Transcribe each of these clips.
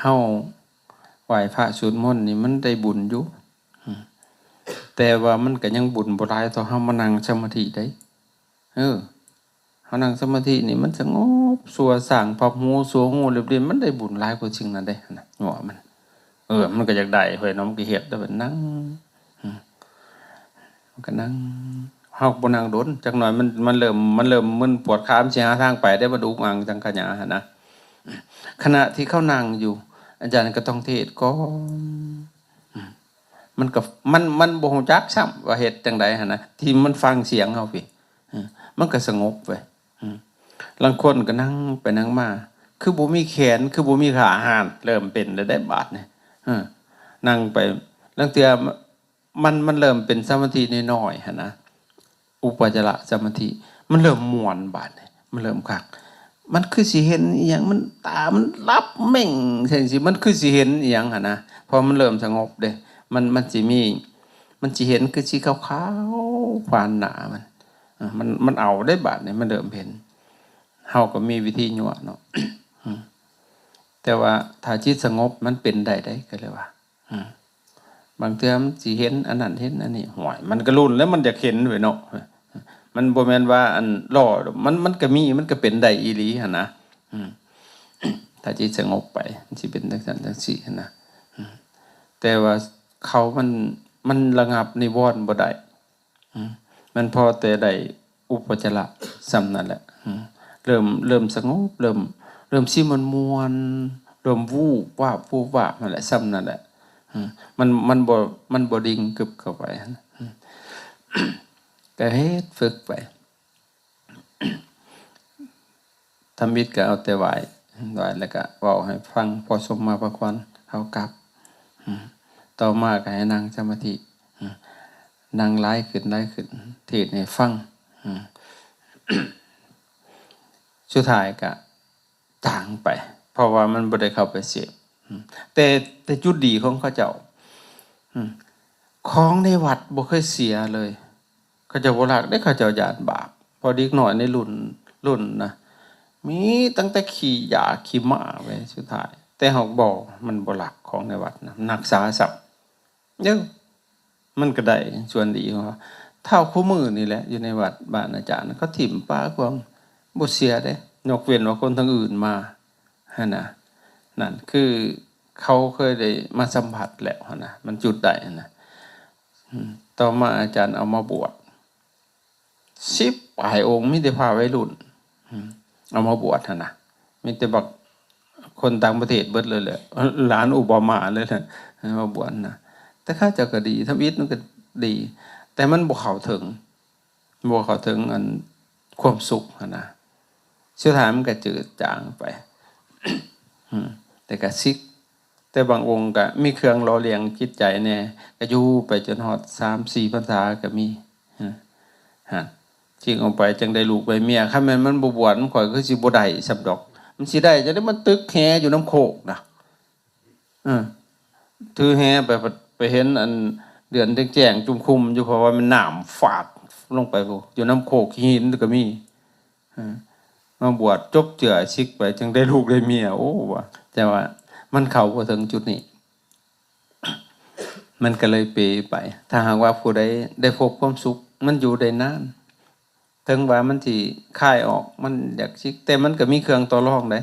ເຮົາໄຫວ້ພະສວດມົນນີ້ມັນໄດ້ບຸນຢູ່ ອືມ ແຕ່ວ່າມັນກໍຍັງບຸນບໍ່ຫຼາຍເທົ່າເຮົາມານັ່ງສະມາທິໄດ໋. ເອີ ເຮົານັ່ງສະມາທິນີ້ມັນສະຫງົບ ຊົ່ວຊ້າງພັບຫູ ຊົ່ວງູເລັບຫຼິ້ນ ມັນໄດ້ບຸນຫຼາຍກວ່າສິ່ງນັ້ນເດ້ນະ ເນາະ ມັນ ເອີ ມັນກໍຢາກໄດ້ເວີຍເນາະ ມັນກໍເຮັດແລ້ວມັນນັ່ງ ອືມ ມັນກໍນັ່ງ ເຮົາບໍ່ນັ່ງດົນ ຈັກໜ່ອຍມັນ ມັນເລີ່ມ ມັນເລີ່ມມຶນປວດຂາ ມັນຊິຫາທາງໄປໄດ້ ມັນອຸກອັ່ງສັງຂະຫຍາຫັ້ນນະ. ຂະນະທີ່ເຂົານັ່ງຢູ່ ອາຈານກໍຕ້ອງເທດກ່ອນ ອືມ ມັນກໍ ມັນ ມັນບໍ່ຮູ້ຈັກຊ້ຳວ່າເຮັດຈັ່ງໃດຫັ້ນນະ ທີ່ມັນຟັງສຽງເຮົາພີ້ ເອີ ມັນກໍສະຫງົບໄປ ອືມ ລາງຄົນກໍນັ່ງໄປນັ່ງມາ ຄືບໍ່ມີແຂນ ຄືບໍ່ມີຂາ ຫັ້ນ ເລີ່ມເປັນແລ້ວເດ້ບາດນີ້ ເອີ ນັ່ງໄປ ລາງເທື່ອ ມັນ ມັນເລີ່ມເປັນສະມາທິນ້ອຍໆຫັ້ນນະ ອຸປະຈາລະສະມາທິ ມັນເລີ່ມມ່ວນບາດນີ້ ມັນເລີ່ມຄັກ ມັນຄືຊິເຫັນອີ່ຫຍັງ ມັນ ຕາມັນຫຼັບເໝັ້ງຈັ່ງຊີ້ ມັນຄືຊິເຫັນອີ່ຫຍັງຫັ້ນນະ ເພາະມັນເລີ່ມສະຫງົບເດ້ ມັນ ມັນຊິມີ ມັນຊິເຫັນຄືສີຂາວໆຜ່ານໜ້າມັນ ເອີ ມັນ ມັນເອົາເດ້ບາດນີ້ ມັນເລີ່ມເຫັນ ເຮົາກໍມີວິທີຍົວະເນາະ ອືມ ແຕ່ວ່າຖ້າຈິດສະຫງົບມັນເປັນໄດ້ເດ້ ກໍເລີຍວ່າ ອືມ ບາງເທື່ອມັນຊິເຫັນອັນນັ້ນເຫັນອັນນີ້ ຫ້ວຍ ມັນກໍລຸ້ນແລ້ວ ມັນຢາກເຫັນເວີຍເນາະ ມັນບໍ່ແມ່ນວ່າອັນຫຼໍ່ ມັນ ມັນກໍມີ ມັນກໍເປັນໄດ້ອີ່ຫຼີຫັ້ນນະ ອືມ ຖ້າຈິດສະຫງົບໄປ ມັນຊິເປັນຈັ່ງຊັ້ນຈັ່ງຊີ້ຫັ້ນນະ ອືມ ແຕ່ວ່າເຂົາມັນ ມັນລະງັບນິວອນບໍ່ໄດ້ ອືມ ມັນພໍແຕ່ໄດ້ອຸປະຈາລະສ່ຳນັ້ນແຫຼະ ອືມ ເລີ່ມ ເລີ່ມສະຫງົບ ເລີ່ມ ເລີ່ມຊິມ່ວນໆ ເລີ່ມວູບວາບ ວູບວາບຫັ້ນແຫຼະ ສ່ຳນັ້ນແຫຼະ ອືມ ມັນ ມັນບໍ່ ມັນບໍ່ດິ່ງກຶບເຂົ້າໄປ ອືມ ກໍເຮັດຝຶກໄປ ທຳອິດກໍເອົາແຕ່ໄຫວ້ ໄຫວ້ແລ້ວກໍເວົ້າໃຫ້ຟັງ ພໍສົມມາພາຄວນ ເຮົາກັບ ອືມ ຕໍ່ມາກໍໃຫ້ນັ່ງສະມາທິ ອືມ ນັ່ງຫຼາຍຂຶ້ນ ຫຼາຍຂຶ້ນ ເທດໃຫ້ຟັງ ອືມ ສຸດທ້າຍກໍຈາງໄປ ເພາະວ່າມັນບໍ່ໄດ້ເຂົ້າໄປເສບ ອືມ ແຕ່ ແຕ່ຈຸດດີຂອງເຂົາເຈົ້າ ອືມ ຂອງໃນວັດບໍ່ເຄີຍເສຍເລີຍ ເຂົາເຈົ້າບໍ່ລັກເດ້ ເຂົາເຈົ້າຢ້ານບາບ ເພາະເດັກນ້ອຍໃນລຸ້ນ ລຸ້ນນະ ມີຕັ້ງແຕ່ຂີ້ຢາຂີ້ໝ້າໄວ້ສຸດທ້າຍ ແຕ່ເຮົາບໍ່ ມັນບໍ່ລັກຂອງໃນວັດນະ ມັນຮັກສາຊ້ຳ ເອີ ມັນກໍໄດ້ສ່ວນດີ ເພາະວ່າເທົ່າຄູ່ມື້ນີ້ແຫຼະ ຢູ່ໃນວັດບ້ານອາຈານ ເຂົາຖິ້ມປາຂວາງ ບໍ່ເສຍເດ້ ຍົກເວັ້ນວ່າຄົນທາງອື່ນມາ ຫັ້ນນະ ນັ້ນຄືເຂົາເຄີຍໄດ້ມາສຳຜັດແລ້ວຫັ້ນນະ ມັນຈຸດໄດ້ຫັ້ນນະ ອືມ ຕໍ່ມາອາຈານເອົາມາບວດ ສິບປາຍອົງ ມີແຕ່ພະໄວລຸ້ນ ອືມ ເອົາມາບວດຫັ້ນນະ ມີແຕ່ບັກຄົນຕ່າງປະເທດເບິດເລີຍແຫຼະ ຫຼານໂອບາມາເລີຍແຫຼະ ເອົາມາບວດນະ ແຕ່ເຂົາເຈົ້າກໍດີ ທຳອິດມັນກໍດີ ແຕ່ມັນບໍ່ເຂົ້າເຖິງ ບໍ່ເຂົ້າເຖິງອັນຄວາມສຸກຫັ້ນນະ ສຸດທ້າຍມັນກໍຈືດຈາງໄປ ອືມ ແຕ່ກໍສິກ ແຕ່ບາງອົງກໍມີເຄື່ອງຫຼໍ່ລ້ຽງຈິດໃຈແດ່ ກໍຢູ່ໄປຈົນຮອດສາມສີ່ພັນສາກໍມີ ຮະ ຮະ ຈິງອອກໄປຈັ່ງໄດ້ລູກໄດ້ເມຍ ຄັນແມ່ນມັນບໍ່ບວດນຳຂ້ອຍຄືຊິບໍ່ໄດ້ສ່ຳດອກ ມັນຊິໄດ້ຈັ່ງໃດ ມັນຕຶກແຫຢູ່ນຳໂຄກນະ ເອີ ຖືແຫໄປ ໄປເຫັນອັນເດືອນແຈ້ງໆຈຸ່ມຄຸ່ມຢູ່ ເພາະວ່າມັນນ້ຳຟາດລົງໄປພຸ້ນ ຢູ່ນຳໂຄກຂີ້ຫີນກໍມີ ເອີ ມາບວດຈົບເຈື່ອສິກໄປ ຈັ່ງໄດ້ລູກໄດ້ເມຍ ໂອ້ ວ່າ ແຕ່ວ່າມັນເຂົ້າບໍ່ເຖິງຈຸດນີ້ ມັນກໍເລີຍເປໄປ. ຖ້າຫາກວ່າຜູ້ໃດໄດ້ພົບຄວາມສຸກ ມັນຢູ່ໄດ້ນານ. ເຖິງວ່າມັນຊິຄາຍອອກ ມັນຢາກສິກ ແຕ່ມັນກໍມີເຄື່ອງຕໍ່ລອງໄດ໋.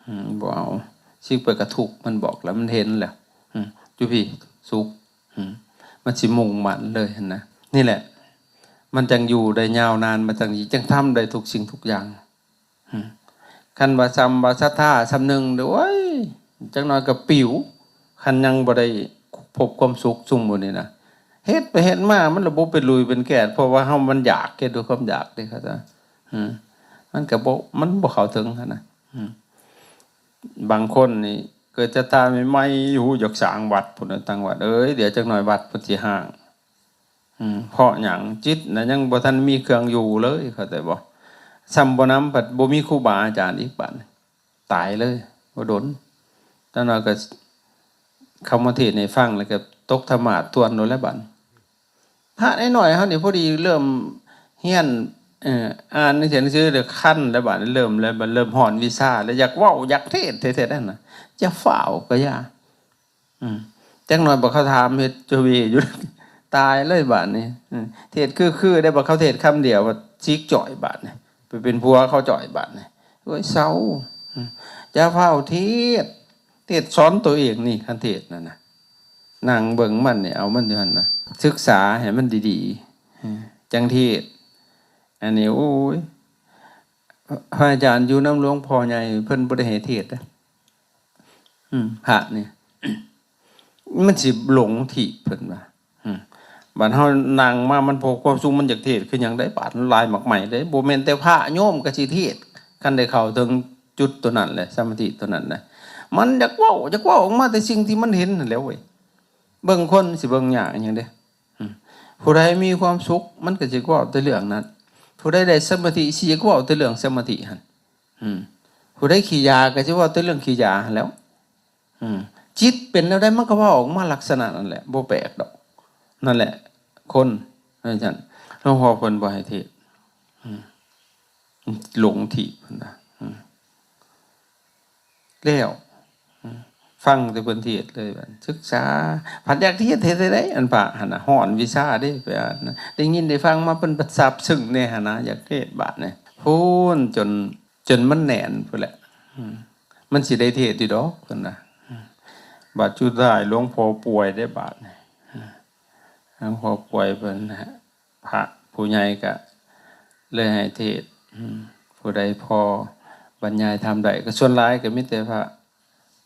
ອືມ ບໍ່ເອົາ ສິກໄປກໍທຸກ ມັນບອກແລ້ວ ມັນເຫັນແລ້ວ. ອືມ ຢູ່ພີ້ສຸກ ອືມ ມັນຊິມຸ່ງໝັ້ນເລີຍຫັ້ນນະ. ນີ້ແຫຼະ ມັນຈັ່ງຢູ່ໄດ້ຍາວນານ ມັນຈັ່ງ ຈັ່ງທຳໄດ້ທຸກສິ່ງທຸກຢ່າງ. ອືມ ຄັນວ່າສ່ຳວ່າສັດທາສ່ຳໜຶ່ງເດີ້ ໂອ້ຍ ຈັກໜ້ອຍກໍປິວ. ຄັນຍັງບໍ່ໄດ້ພົບຄວາມສຸກຊຸມມື້ນີ້ນະ ເຮັດໄປເຮັດມາ ມັນລະບໍ່ເປັນລຸຍເປັນແກນ ເພາະວ່າເຮົາມັນຢາກ ເຮັດດ້ວຍຄວາມຢາກເດ້ ເຂົາເຈົ້າ. ອືມ ມັນກໍບໍ່ ມັນບໍ່ເຂົ້າເຖິງຫັ້ນນະ. ອືມ ບາງຄົນນີ້ເກີດສັດທາໃໝ່ໆ ໂອ້ ຢາກສ້າງວັດພຸ້ນນະ ຕັ້ງວັດ ເອີຍ ດຽວຈັກໜ້ອຍວັດເພິ່ນຊິຮ້າງ. ອືມ ເພາະຫຍັງ? ຈິດນະຍັງບໍ່ທັນມີເຄື່ອງຢູ່ເລີຍ ເຂົ້າໃຈບໍ່? ສ່ຳບໍ່ນຳ ພັດບໍ່ມີຄູບາອາຈານອີກ ບາດນີ້ຕາຍເລີຍ ບໍ່ດົນ. ຈັກໜ້ອຍກໍເຂົ້າມາເທດໃຫ້ຟັງ ແລ້ວກໍຕົກທຳມາດທວນໂລດແຫຼະບາດ. ພະນ້ອຍໆເຮົານີ້ ພໍດີເລີ່ມຮຽນ ເອີ ອ່ານໜັງສື ໜັງສືແລ້ວຄັນແລ້ວບາດ ເລີ່ມແລ້ວ ເລີ່ມຮ້ອນວິຊາແລ້ວ ຢາກເວົ້າຢາກເທດແທ້ໆນັ້ນນະ. ຢ່າຟ້າວກໍຢ່າ. ອືມ ຈັກໜ່ອຍບັດເຂົາຖາມເຮັດຈະເວຢູ່ ຕາຍເລີຍບາດນີ້. ອືມ ເທດຄືໆ ໄດ້ ບັດເຂົາເທດຄຳດຽວ ຊິກຈ່ອຍບາດນີ້ ໄປເປັນຜົວເຂົາຈ່ອຍບາດນີ້. ໂອ້ຍ ເຊົາ. ອືມ ຢ່າຟ້າວເທດ ເທດສອນໂຕເອງນີ້ ຄັນເທດນັ້ນນະ. ນັ່ງເບິ່ງມັນນີ້ ເອົາມັນຢູ່ຫັ້ນນະ ສຶກສາໃຫ້ມັນດີໆ ເອີ ຈັ່ງເທດ. ອັນນີ້ ໂອ້ຍ ພະອາຈານຢູ່ນຳຫຼວງພໍ່ໃຫຍ່ ເພິ່ນບໍ່ໄດ້ໃຫ້ເທດເດ້. ອືມ ພະນີ້ ມັນຊິຫຼົງທີ່ເພິ່ນວ່າ. ອືມ ບາດເຮົານັ່ງມາ ມັນພໍຄວາມສູງ ມັນຢາກເທດຄືຫຍັງໄດ້ ບາດມັນຫຼາຍໝາກໄມ້ເດ້. ບໍ່ແມ່ນແຕ່ພະ ໂຍມກໍຊິເທດ ຄັນໄດ້ເຂົ້າເຖິງຈຸດໂຕນັ້ນແຫຼະ ສະມາທິໂຕນັ້ນນະ. ມັນຢາກເວົ້າ ຢາກເວົ້າອອກມາແຕ່ສິ່ງທີ່ມັນເຫັນຫັ້ນແຫຼະເວີຍ. ເບິ່ງຄົນຊິເບິ່ງຍາກຫຍັງເດ້. ອືມ ຜູ້ໃດມີຄວາມສຸກ ມັນກໍຊິເວົ້າແຕ່ເລື່ອງນັ້ນ. ຜູ້ໃດໄດ້ສະມາທິ ຊິຢາກເວົ້າແຕ່ເລື່ອງສະມາທິຫັ້ນ. ອືມ ຜູ້ໃດຂີ້ຢາກໍຊິເວົ້າແຕ່ເລື່ອງຂີ້ຢາຫັ້ນແຫຼ້ວ. ອືມ ຈິດເປັນແນວໃດ ມັນກໍເວົ້າອອກມາລັກສະນະນັ້ນແຫຼະ ບໍ່ແປກດອກ. ນັ້ນແຫຼະ ຄົນ ຈັ່ງຊັ້ນ ຫຼວງພໍ່ເພິ່ນບໍ່ໃຫ້ເທດ. ອືມ ຫຼົງທີ່ເພິ່ນວ່າ. ອືມ ແລ້ວ ອືມ ຟັງແຕ່ເພິ່ນເທດເລີຍ ບາດສຶກສາ ພັດຢາກເທດ ເທດໄດ້ ອັນພະຫັ້ນນະ ຮ້ອນວິຊາເດ້ ໄປອ່ານນະ ໄດ້ຍິນໄດ້ຟັງມາ ເພິ່ນປະຊາບຊຶ້ງແດ່ຫັ້ນນະ ຢາກເທດບາດນີ້ ພຸ້ນ ຈົນ ຈົນມັນແໜ້ນພຸ້ນແຫຼະ. ອືມ ມັນຊິໄດ້ເທດຢູ່ດອກ ເພິ່ນວ່າ. ອືມ ບາດສຸດທ້າຍ ຫຼວງພໍ່ປ່ວຍໄດ້ບາດນີ້. ອືມ ຫຼວງພໍ່ປ່ວຍ ເພິ່ນ ພະຜູ້ໃຫຍ່ກະເລີຍໃຫ້ເທດ. ອືມ ຜູ້ໃດພໍບັນຍາຍທຳໄດ້ ກໍສ່ວນຫຼາຍກໍມີແຕ່ພະ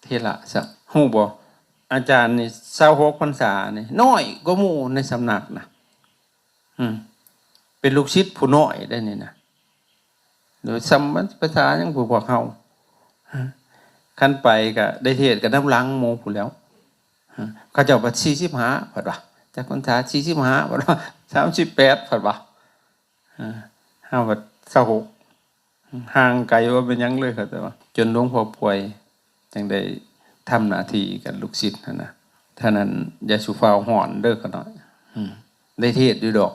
ເຖລະຊະ. ຮູ້ບໍ່ ອາຈານນີ້ຊາວຫົກພັນສານີ້ ນ້ອຍກວ່າໝູ່ໃນສຳນັກນະ. ອືມ ເປັນລູກສິດຜູ້ນ້ອຍໄດ໋ນີ້ນະ. ໂດຍສຳມັນພາສາຫຍັງ ພວກ ພວກເຮົາ ຄັນໄປກະໄດ້ເທດກັນນຳຫຼັງໝູ່ພຸ້ນແຫຼ້ວ. ເຂົາເຈົ້າບັດສີ່ສິບຫ້າ ເພິ່ນວ່າ ຈັກພັນສາ ສີ່ສິບຫ້າ ເພິ່ນວ່າ ສາມສິບແປດ ເພິ່ນວ່າ. ເຮົາບັດຊາວຫົກ ຫ່າງໄກວ່າເປັນຫຍັງເລີຍ ເຂົາເຈົ້າວ່າ. ຈົນຫຼວງພໍ່ປ່ວຍ ຈັ່ງໄດ້ທຳໜ້າທີ່ກັບລູກສິດຫັ້ນນະ. ຖ້ານັ້ນຢ່າສູ່ຟ້າວຮ້ອນເດີຂ້ານ້ອຍ. ອືມ ໄດ້ເທດຢູ່ດອກ.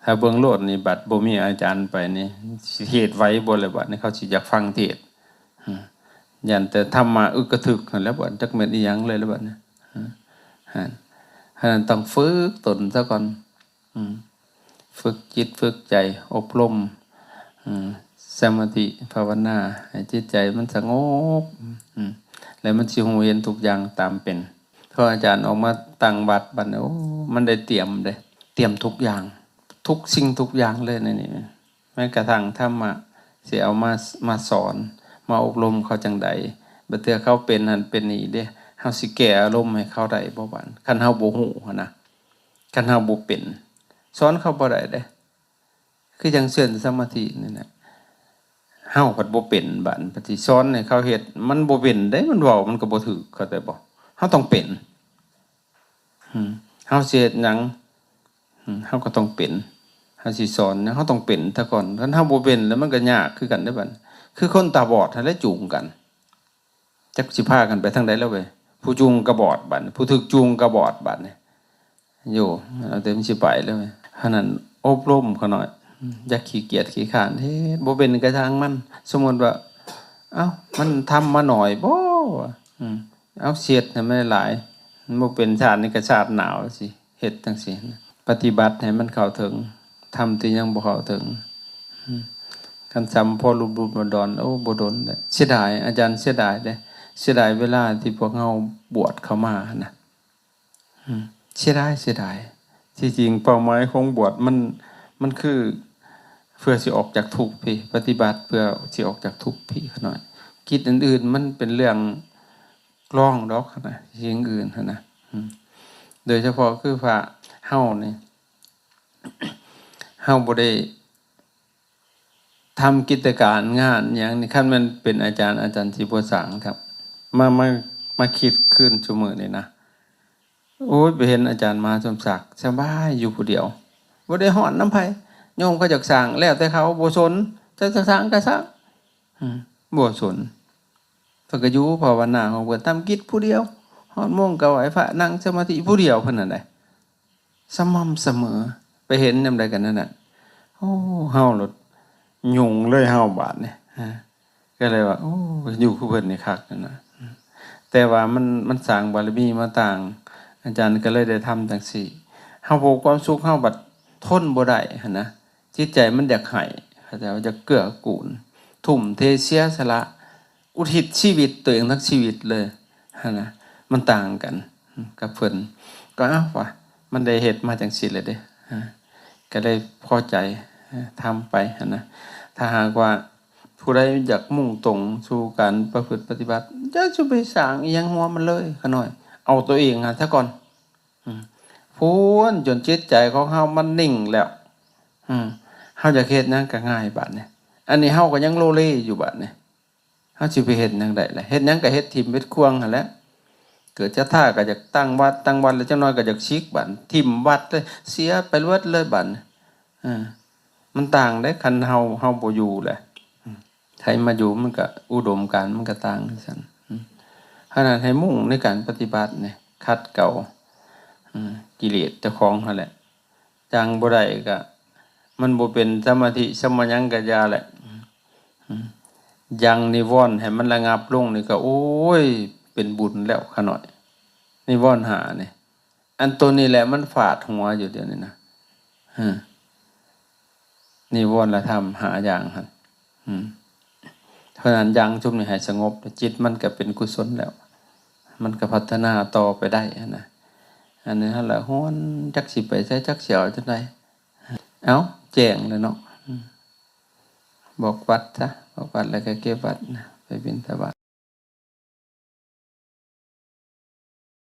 ຖ້າເບິ່ງໂລດນີ້ ບັດບໍ່ມີອາຈານໄປນີ້ ຊິເທດໄຫວບໍ່ລະບັດນີ້ ເຂົາຊິຢາກຟັງເທດ. ອືມ ຢ້ານແຕ່ທຳມະອຶກກະທຶກຫັ້ນແຫຼະບັດ ຈັກແມ່ນອີ່ຫຍັງເລີຍລະບັດນີ້. ອືມ ຫັ້ນ ອັນນັ້ນຕ້ອງຝຶກຕົນຊະກ່ອນ. ອືມ ຝຶກຈິດຝຶກໃຈ ອົບຮົມ ອືມ ສະມາທິພາວະນາ ໃຫ້ຈິດໃຈມັນສະຫງົບ. ອືມ ແລ້ວມັນຊິຮູ້ເຫັນທຸກຢ່າງຕາມເປັນ. ພໍອາຈານອອກມາຕັ້ງວັດບັດນີ້ ໂອ້ ມັນໄດ້ຕຽມເດ້ ຕຽມທຸກຢ່າງ ທຸກສິ່ງທຸກຢ່າງເລີຍໃນນີ້. ແມ້ກະທັ່ງທຳມະ ຊິເອົາມາ ມາສອນ ມາອົບຮົມເຂົາຈັ່ງໃດ. ບາງເທື່ອເຂົາເປັນຫັ້ນເປັນນີ້ເດ້ ເຮົາຊິແກ້ອາລົມໃຫ້ເຂົາໄດ້ບໍ່ບາດ ຄັນເຮົາບໍ່ຮູ້ຫັ້ນນະ. ຄັນເຮົາບໍ່ເປັນ ສອນເຂົາບໍ່ໄດ້ເດ້. ຄືຈັ່ງເຊີນສະມາທິນີ້ແຫຼະ ເຮົາພັດບໍ່ເປັນ ບາດພັດຊິສອນໃຫ້ເຂົາເຮັດ ມັນບໍ່ເປັນເດ້. ມັນເວົ້າມັນກໍບໍ່ຖືກ ເຂົ້າໃຈບໍ່? ເຮົາຕ້ອງເປັນ. ອືມ ເຮົາຊິເຮັດຫຍັງ ອືມ ເຮົາກໍຕ້ອງເປັນ. ເຮົາຊິສອນຫຍັງ ເຮົາຕ້ອງເປັນຊະກ່ອນ. ຄັນເຮົາບໍ່ເປັນແລ້ວ ມັນກໍຍາກຄືກັນເດ້ບັດ. ຄືຄົນຕາບອດຫັ້ນແຫຼະຈູງກັນ. ຈັກຊິພາກັນໄປທາງໃດແລ້ວເວີຍ. ຜູ້ຈູງກໍບອດບັດນີ້ ຜູ້ຖືກຈູງກໍບອດບັດນີ້. ໂຢ ເອົາແຕ່ມັນຊິໄປແລ້ວເວີຍ. ອັນນັ້ນອົບຮົມເຂົາໜ້ອຍ ຢ່າຂີ້ກຽດຂີ້ຄ້ານເຮັດ. ບໍ່ເປັນກໍຊ່າງມັນ. ສົມມຸດວ່າ ເອົ້າ ມັນທຳມາໜ້ອຍບໍ? ອືມ ເອົາ ເຮັດໃຫ້ມັນຫຼາຍ. ມັນບໍ່ເປັນຊາດນີ້ກໍຊາດໜ້າຊິ ເຮັດຈັ່ງຊີ້ ປະຕິບັດໃຫ້ມັນເຂົ້າເຖິງ ທຳທີ່ຍັງບໍ່ເຂົ້າເຖິງ. ອືມ ຄັນຊຳພໍຫຼຸບໆດອນໆ ໂອ້ ບໍ່ດົນແຫຼະ. ເສຍດາຍ ອາຈານເສຍດາຍເດ້ ເສຍດາຍເວລາທີ່ພວກເຮົາບວດເຂົ້າມາຫັ້ນນະ. ອືມ ເສຍດາຍ ເສຍດາຍ. ທີ່ຈິງເປົ້າໝາຍຂອງບວດມັນ ມັນຄືເພື່ອຊິອອກຈາກທຸກພີ້ ປະຕິບັດເພື່ອຊິອອກຈາກທຸກພີ້ຂະນ້ອຍ. ກິດອື່ນໆມັນເປັນເລື່ອງ ລອງດອກຫັ້ນນະ ສິ່ງອື່ນຫັ້ນນະ. ອືມ ໂດຍສະເພາະຄືພະເຮົານີ້ ເຮົາບໍ່ໄດ້ທຳກິດຈະການງານຫຍັງນີ້ ຄັນແມ່ນເປັນອາຈານ ອາຈານຊິບໍ່ສ້າງຄັບ. ມາ ມາ ມາຄິດຄືນຊຸມື້ນີ້ນະ ໂອ້ຍ ໄປເຫັນອາຈານມະຫາສົມສັກສະບາຍຢູ່ຜູ້ດຽວ ບໍ່ໄດ້ຮ້ອນນຳໃຜ. ໂຍມເຂົາຢາກສ້າງແລ້ວແຕ່ເຂົາ ບໍ່ສົນ ຈະ ຈະສ້າງກໍສ້າງ. ອືມ ບໍ່ສົນ. ເພິ່ນກໍຢູ່ພາວະນາຂອງເພິ່ນ ທຳກິດຜູ້ດຽວ ຮອດໂມງກໍໄຫວ້ພະ ນັ່ງສະມາທິຜູ້ດຽວເພິ່ນນັ້ນແຫຼະ ສະໝ່ຳສະເໝີ. ໄປເຫັນຍາມໃດກໍແນວນັ້ນ. ໂອ້ ເຮົາໂລດຫຍຸ້ງເລີຍເຮົາບາດນີ້ ຮະ. ກໍເລີຍວ່າ ໂອ້ ຢູ່ຄືເພິ່ນນີ້ຄັກຫັ້ນນະ. ແຕ່ວ່າມັນ ມັນສ້າງບາລະມີມາຕ່າງ ອາຈານກໍເລີຍໄດ້ທຳຈັ່ງຊີ້. ເຮົາບໍ່ມີຄວາມສຸກ ເຮົາບັດທົນບໍ່ໄດ້ຫັ້ນນະ. ຈິດໃຈມັນຢາກໃຫ້ ເຂົາເຈົ້າຢາກເກື້ອກູນ ທຸ່ມເທເສຍສະຫຼະ ອຸທິດຊີວິດຕົວເອງທັງຊີວິດເລີຍຫັ້ນນະ. ມັນຕ່າງກັນກັບເພິ່ນ. ກໍເອົາວ່າ ມັນໄດ້ເຮັດມາຈັ່ງຊີ້ແຫຼະເດ້ ກໍເລີຍພໍໃຈ ທຳໄປຫັ້ນນະ. ຖ້າຫາກວ່າຜູ້ໃດຢາກມຸ່ງຕົງສູ່ການປະພຶດປະຕິບັດ ຢ່າສູ່ໄປສ້າງອີ່ຫຍັງຫົວມັນເລີຍ ຂະນ້ອຍ ເອົາຕົວເອງຫັ້ນຊະກ່ອນ. ອືມ ພຸ້ນ ຈົນຈິດໃຈຂອງເຮົາມັນນິ່ງແລ້ວ ອືມ ເຮົາຢາກເຮັດຫຍັງກໍງ່າຍບາດນີ້. ອັນນີ້ເຮົາກໍຍັງໂລເລຢູ່ບາດນີ້ ເຮົາຊິໄປເຮັດຫຍັງໄດ້ລະ? ເຮັດຫຍັງກໍເຮັດຖິ້ມເຮັດຂວ້າງຫັ້ນແຫຼະ. ເກີດສັດທາກໍຢາກຕັ້ງວັດ ຕັ້ງວັດແລ້ວ ຈັກໜ້ອຍກໍຢາກສິກ ບາດຖິ້ມວັດເລີຍ ເສຍໄປເບິດເລີຍບາດນີ້. ເອີ ມັນຕ່າງເດ້ ຄັນເຮົາ ເຮົາບໍ່ຢູ່ແຫຼະ ໃຜມາຢູ່ມັນກະ ອຸດົມການມັນກະຕ່າງຊັ້ນ. ອືມ ເພາະນັ້ນໃຫ້ມຸ່ງໃນການປະຕິບັດນີ້ ຂັດເກົາ ອືມ ກິເລດເຈົ້າຂອງຫັ້ນແຫຼະ. ຍັງບໍ່ໄດ້ກະ ມັນບໍ່ເປັນສະມາທິສະມາຫຍັງກະຢ່າແຫຼະ. ອືມ ຍັງນິວອນໃຫ້ມັນລະງັບລົງນີ້ກະ ໂອ້ຍ ເປັນບຸນແລ້ວຂະນ້ອຍ ນິວອນຫ້ານີ້. ອັນໂຕນີ້ແຫຼະມັນຟາດຫົວຢູ່ດຽວນີ້ນະ ຮະ ນິວອນລະທຳຫ້າຢ່າງຫັ້ນ. ອືມ ເພາະນັ້ນຢ່າງຊຸມນີ້ໃຫ້ສະຫງົບ ຈິດມັນກະເປັນກຸສົນແລ້ວ ມັນກະພັດທະນາຕໍ່ໄປໄດ້ຫັ້ນນະ. ອັນນີ້ຫັ້ນລະ ຮ້ອນ ຈັກຊິໄປໃສ ຈັກຊິເອົາຈັ່ງໃດ. ເອົ້າ ແຈ້ງແລ້ວເນາະ ອືມ ບອກວັດຊະ ບອກວັດແລ້ວກະເກັບວັດນະ ໄປບິນທະບາດ.